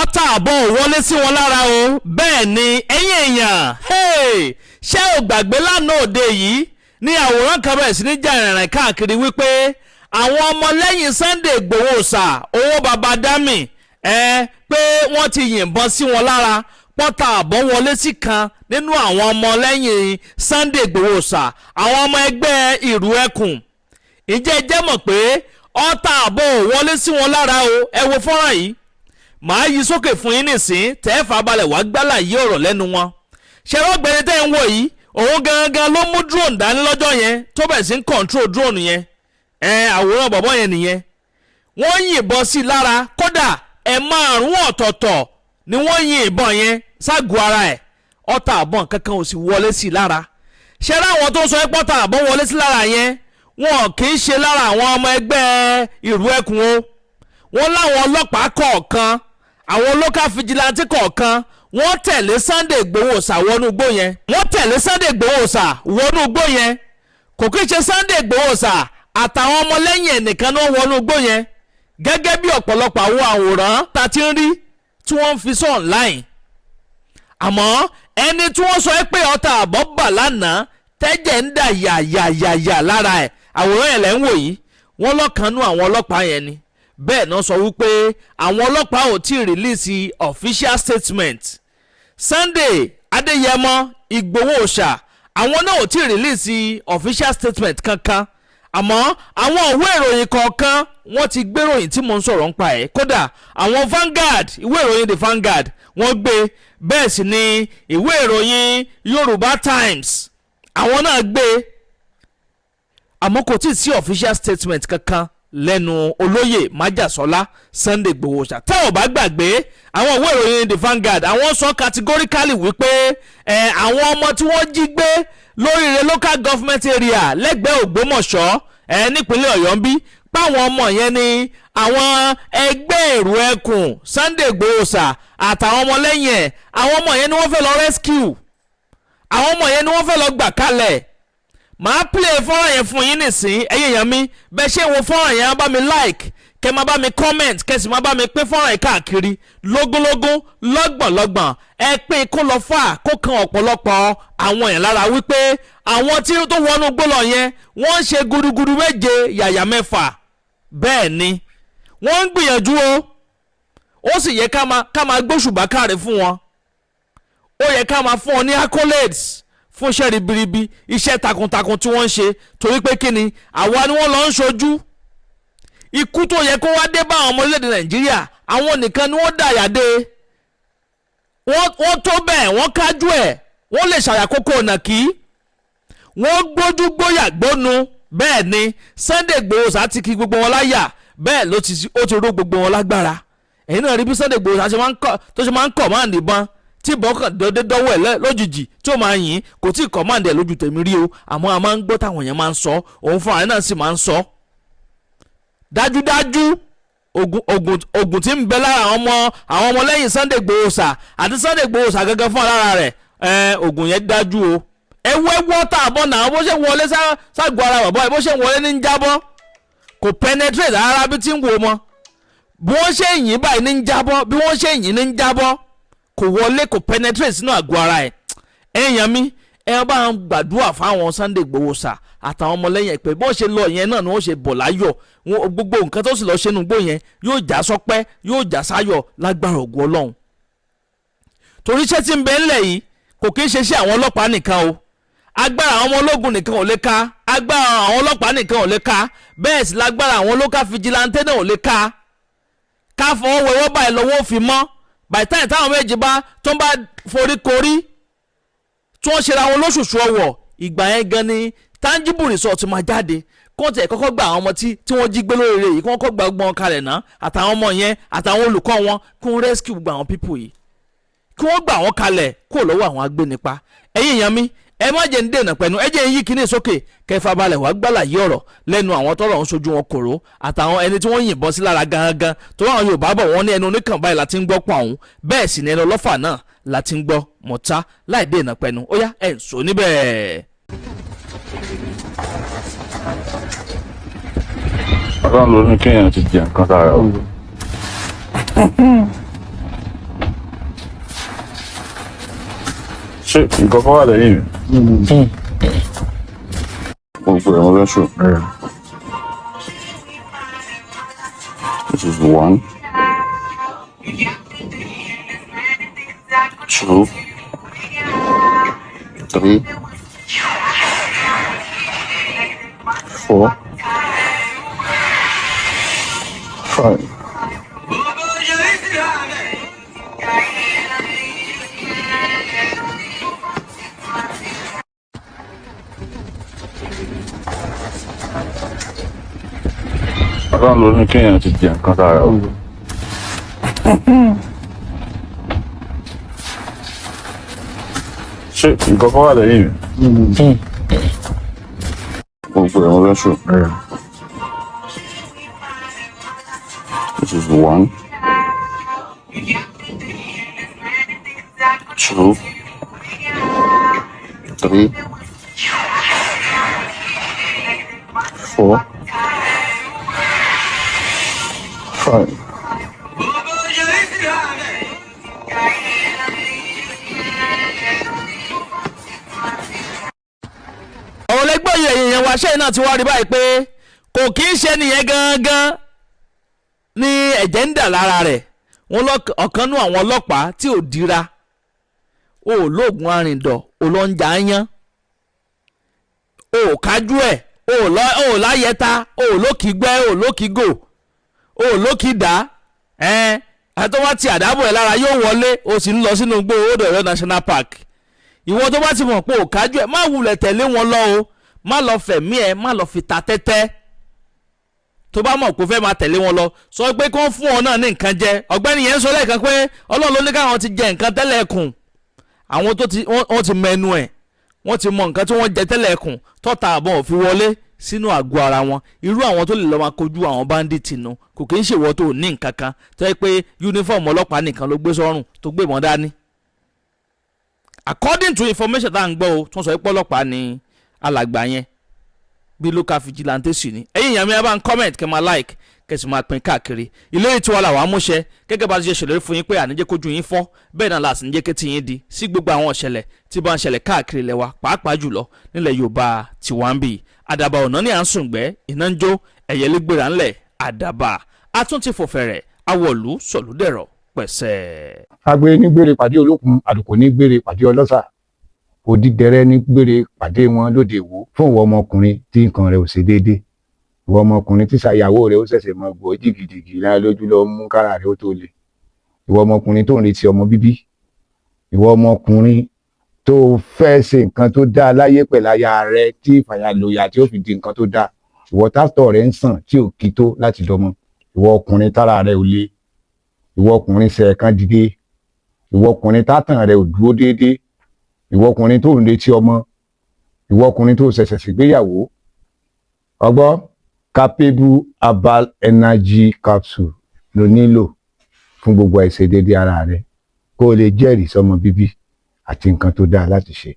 Ọta àbọ̀ ò wọlé sí wọn lára o. Bẹ́ẹ̀ ni, ẹ̀yin èèyàn, hey, ṣé ò gbàgbé lánàá òde yìí ní àwòrán kan bẹ̀rẹ̀ sí ní jà rìnrìn káàkiri wípé àwọn ọmọlẹ́yìn Sunday Igboho ṣà owó baba dami ẹ pé wọ́n ti yìnbọn sí wọn lára, pọ́tà àbọ̀ wọlé sí kan nínú àwọn ọmọlẹ́yìn Sunday Igboho ṣà, àwọn ọmọ ẹgbẹ́ ìrù ẹkùn? Ǹjẹ́ ẹ jẹ́ mọ̀ pé ọta àbọ̀ ò wọlé sí wọn lára o? Ẹ wo fọ́nrán yìí, màá yí sókè fún yín nìsín tẹ́ẹ̀fà balẹ̀ wá gbálà yí ọ̀rọ̀ lẹ́nu wọn. Ṣe ọ̀gbẹ́ni tẹ́ ń wò yìí, òun gangan ló mú drone dání lọ́jọ́ yẹn tó bẹ̀ sí ń control drone yẹn. Ẹ àwòrán bọ̀bọ̀ yẹn nìyẹn. Wọ́n yìnbọn sí i lára, kódà ẹ̀ márùn-ún ọ̀tọ̀ọ̀tọ̀ ni wọ́n yin ìbọn yẹn ságọ́ ara ẹ̀. Ọta àbọ̀n kankan ò sì wọlé sí i lára. Ṣe láwọn tó ń sọ pé ọta àbọ̀n wọlé sí lára yẹn, wọn kì í ṣe lára àwọn ọmọ ẹgbẹ́ ìrú ẹkùn o. Wọ́n láwọn ọlọ́pàá kọ̀ọ̀kan, àwọn local vigilante kọ̀ọ̀kan, wọ́n tẹ̀lé Sunday Igboho ṣà wọnú igbó yẹn. Wọ́n tẹ̀lé Sunday Igboho ṣà wọnú igbó yẹn. Kò kí ń ṣe Sunday Igboho ṣà àtàwọn ọmọlẹ́yìn ẹnìkan náà wọnú igbó yẹn, gẹ́gẹ́ bí ọ̀pọ̀lọpọ̀ àwọn àwòrán ta ti ń rí tí wọ́n ń fi sí online. Àmọ́ ẹni tí wọ́n sọ pé ọta àbọ̀ bà lánàá, tẹ́jẹ̀ ń dà yàyàyàyà lára ẹ̀, àwòrán yẹn lẹ́ ń wò yìí, wọ́n lọ́kànnú àwọn ọlọ́pàá yẹn ni. Bẹ́ẹ̀ náà sọ wípé àwọn ọlọ́pàá ò tí ì release official statement. Sunday Adéyẹmọ Ìgbòho ṣà, àwọn náà ò tí ì release official statement kankan, àmọ́ àwọn ìwé ìròyìn kọ̀ọ̀kan, wọ́n ti gbé ìròyìn tí mò ń sọ̀rọ̀ ń pa ẹ̀. Kódà àwọn Vanguard, ìwé ìròyìn The Vanguard, wọ́n gbé. Bẹ́ẹ̀ sì ni ìwé ìròyìn Yorùbá Times, àwọn náà gbé. Àmọ́ kò tí ì sí official statement kankan lẹ́nu olóyè májàsọ́lá Sunday Igboho ṣá. Tẹ́ ò bá gbàgbé, àwọn ìwé ìròyìn The Vanguard, àwọn sọ categorically wípé ẹ àwọn ọmọ tí wọ́n jí gbé lóríire Local Government Area lẹ́gbẹ̀ẹ́ Ògbómọ̀ṣọ́ ẹ nípínlẹ̀ Ọ̀yọ́ ń bí, páwọn ọmọ yẹn ni àwọn ẹgbẹ́ èrò ẹkùn Sunday Igboho ṣá àtàwọn ọmọlẹ́yìn ẹ̀, àwọn ọmọ yẹn ni wọ́n fẹ́ lọ rescue, àwọn ọmọ yẹn ni wọ́n fẹ́ lọ gbà kalẹ̀. Màá play fọ́nrán yẹn fún yín nìsín. Ẹ̀yin èèyàn mi, bẹ́ẹ̀ ṣé wo fọ́nrán yẹn, á bá mi like, kẹ́ máa bá mi comment, kẹ́ sì máa bá mi pín fọ́nrán yìí káàkiri lógúnlógún, lọ́gbọ̀nlọ́gbọ̀n. Ẹ pín kó lọ fà, kó kan ọ̀pọ̀lọpọ̀ àwọn èèyàn lára wípé àwọn tí tó wọnú gbólọ̀ yẹn, wọ́n ń ṣe gudugudu méje yàyà mẹ́fà. Bẹ́ẹ̀ ni wọ́n ń gbìyànjú o. Ó sì yẹ ká máa gbóṣùbà káre fún wọn. Ó yẹ ká máa fún wọn ní accolades fún iṣẹ́ ribiribi, iṣẹ́ takuntakun tí wọ́n ń ṣe. Torí pé kí ni? Àwa ni wọ́n lọ ń ṣojú. Ikú tó yẹ kó wá dé bá àwọn ọmọ orílẹ̀-èdè Nàìjíríà, àwọn nìkan ni wọ́n dàyà dé. Wọ́n tó bẹ́ẹ̀, wọ́n kájú ẹ̀, wọ́n lè ṣàyàkókò ọ̀nà kí wọ́n gbójú gbóyà gbónu. Bẹ́ẹ̀ ni Sunday Igboho sá ti kí gbogbo wọn láyà, bẹ́ẹ̀ ló ti ó ti ró gbogbo wọn lágbára. Ẹ̀yin náà rí bí Sunday Igboho sá ṣe máa ń kọ́, tó ṣe máa ń command ìbọn tí ìbọn kàn dédé dọ́wọ́ ẹ̀ lójijì tí ó máa yìn. Kò tí ì command ẹ̀ lójú tèmi rí o, àmọ́ a máa ń gbọ́ táwọn èèyàn máa ń sọ, òun fúnra ẹ̀ náà sì máa ń sọ. Dájúdájú, ogun tí ń bẹ lára àwọn ọmọlẹ́yìn Sunday Igboho sà àti Sunday Igboho sà gẹ́gẹ́ fún alára rẹ̀ ẹ, ogun yẹn dájú o. Ẹ wẹ́wọ́ tá a bọ̀ náà, bó ṣe wọlé ságọ́ ara bàbá ẹ, bó ṣe wọlé ní ń jábọ́, kò penetrate rárá bí tí ń wò mọ́. Bí wọ́n ṣe yìn báyìí ní ń jábọ́, bí wọ́n ṣe yìn ní ń jábọ́. Kò wọlé, kò penetrate sínú àgọ́ ara ẹ̀. Ẹ̀yàn mi, ẹ bá ń gbàdúrà fáwọn Sunday Igboho sà àtàwọn ọmọlẹ́yìn ẹ̀ pé bọ́n ṣe lọ yẹn náà ni wọ́n ṣe bọ̀ láyọ̀. Gbogbo nǹkan tó sì lọ ṣe nùgbò yẹn yóò já sọpẹ́, yóò já sáyọ̀ lágbára ògùn Ọlọ́run. Torí iṣẹ́ tí ń bẹ ńlẹ̀ yìí kò kí ń ṣe iṣẹ́ àwọn ọlọ́pàá nìkan o. Agbára àwọn ọmọ ológun nìkan ò lè ká, agbára àwọn ọlọ́pàá nìkan ò lè ká, bẹ́ẹ̀ sì lágbára àwọn local vigilante náà ò lè ká. Ká fọwọ́ wẹwọ́ báyìí lọ́wọ́ fi mọ́. By the time táwọn méjì bá tó ń bá forí korí, tí wọ́n ṣera wọn lóṣooṣù ọwọ̀, ìgbà yẹn gan ni tangible result máa jáde. Kí wọ́n tẹ̀ kọ́kọ́ gba àwọn ọmọ tí wọ́n jí gbé lórí rẹ̀ yìí, kí wọ́n kọ́ gba gbọ́n kalẹ̀ náà, àtàwọn ọmọ yẹn àtàwọn olùkọ́ wọn, kí wọ́n rescue gbogbo àwọn people yìí, kí wọ́n gbà wọ́n kalẹ̀ kó lọ́wọ́ àwọn agbénipa. Ẹ̀yin èèyàn mi, ẹ má jẹ́ ń dènà pẹ̀lú, ẹ jẹ́ ń yí kíní sókè kẹfà balẹ̀ wá gbàlàyé ọ̀rọ̀ lẹ́nu àwọn tọ́rọ̀ ń sojú wọn kòró àtàwọn ẹni tí wọ́n yìnbọn sí lára gangan. Tó àwọn Yorùbá bọ̀, wọ́n ní ẹnu oníkàn báyìí láti ń gbọ́ pọ̀ ọ̀hún, bẹ́ẹ̀ sì ni ẹnu ọlọ́fà náà láti ń gbọ́ mọ̀tá. Láì dènà pẹ̀lú, ó yá, ẹ̀ ń sọ níbẹ̀. Ọlọ́run ló ní kéèyàn ti jẹ nǹkan sára o. Ṣé nǹkan kan wà lẹ́yìn mi? Gbogbo ẹ̀ mo fẹ́ ṣò. This is one, two, three, four, five. Ọlọ́run ló ní kéèyàn ti jẹ nǹkan sára o. Ṣé nǹkan kan wà lẹ́yìn mi? Gbogbo ẹ̀ mo fẹ́ ṣò. This is one, two, three, four, five. Ọ̀rọ̀ lẹ́gbọ́n yẹn, èèyàn wa, ṣẹ́yìn náà ti wá rí báyìí pé kò kí ń ṣe nìyẹn gangan ní ẹ̀jẹ̀ ń dà lára rẹ̀. Wọ́n ọ̀kan nú àwọn ọlọ́pàá tí ò dira, ó lóògùn arìndọ̀, ó lọ ń jà á yán, ó kájú ẹ̀, ó láyẹta, ó lókìgbẹ́, ó lókìgò, ó lókìdá ẹ̀ àti tó bá ti àdábò ẹ̀ lára yóò wọlé. Ó sì ń lọ sínú igbó Old Ọ̀yọ́ National Park. Ìwọ tó bá ti mọ̀ pé ò kájú ẹ̀, má wulẹ̀ tẹ̀lé wọn lọ o. Má lọ fẹ̀mí ẹ̀, má lọ fi ta tẹ́tẹ́. Tó bá mọ̀ pé ó fẹ́ máa tẹ̀lé wọn lọ, sọ pé kó fún ọ náà ní nǹkan jẹ. Ọ̀gbẹ́ni yẹn ń sọ lẹ́ẹ̀kan pé Ọlọ́run ló ní káwọn ti jẹ nǹkan tẹ́lẹ̀ kùn. Àwọn tó ti wọ́n ti mẹnu ẹ̀, wọ́n ti mọ nǹkan tí wọ́n jẹ tẹ́lẹ̀ kùn tọ́ta àbọ̀ ò fi wọlé sínú àgọ́ ara wọn. Irú àwọn tó lè lọ́ọ́ máa kojú àwọn bandit nu kò kí ń ṣèwọ́ tó ní nǹkan kan tó yẹ pé uniform ọlọ́pàá nìkan ló gbé sọ́rùn tó gbé ìbọn dání. According to information tá à ń gbọ́ o, tí wọ́n sọ pé ọlọ́pàá ni alàgbà yẹn, bí local vigilante sì ni. Ẹ̀yin ìyá mi, ẹ bá ń comment, kẹ́ máa like, kẹ́ sì máa pín káàkiri. Ilé ìtura làwọn amúṣẹ gẹ́gẹ́ bá ti ṣe ṣèlérí fún yín pé àníjẹ́ kójú yín fọ́, bẹ́ẹ̀ náà láti níjẹ́ kétí yín di sí gbogbo àwọn ìṣẹ̀lẹ̀ tí bá ń ṣẹlẹ̀ káàkiri ilẹ̀ wa, pàápàá jùlọ nílẹ̀ Yorùbá tiwa ń bì. Àdàbà ọ̀nà ní à ń sùngbẹ́, iná ń jó, ẹ̀yẹ́lé gbéra ńlẹ̀, àdàbà atúntí fòfẹ̀rẹ̀ awọ̀lú sọ̀lúdẹ̀rọ̀ pẹ̀sẹ̀. Agbe ní gbére pàdé olókun, àlùkò ní gbére pàdé ọlọ́sà, òdìdẹrẹ́ ní gbére pàdé wọn lóde Ìwó. Fún ìwọ ọmọkùnrin tí nǹkan rẹ̀ ò ṣe déédé, ìwọ ọmọkùnrin tí ṣàyàwó rẹ̀ ó ṣẹ̀ṣẹ̀ mọ gbọ́ jìgìjìgì lára lójú lọ mú kára rẹ̀ ó tó le, ìwọ ọmọkùnrin tó ń retí ọmọ bíbí, ìwọ ọmọkùnrin tó fẹ́ ṣe nǹkan tó dáa láyé pẹ̀lú aya rẹ̀ tí ìfàyàlòyà tí ó fi di nǹkan tó dáa, ìwọ tátọ̀ rẹ̀ ń sàn tí ò kí tó láti dọmọ, ìwọ ọkùnrin tára rẹ̀ ò le, ìwọ ọkùnrin ṣẹ̀ẹ̀kan dìde, ìwọ ọkùnrin tátàn rẹ̀ ò dúró déédéé, ìwọ ọkùnrin tó ń retí ọmọ, ìwọ ọkùnrin tó ṣẹ̀ṣẹ̀ ṣègbéyàwó, ọgbọ́ Capable Herbal Energy Capsule ló nílò fún gbogbo àìṣedéédé ara rẹ, kó o lè jẹ́rìí sọmọ bíbí àti nǹkan tó dáa láti ṣe.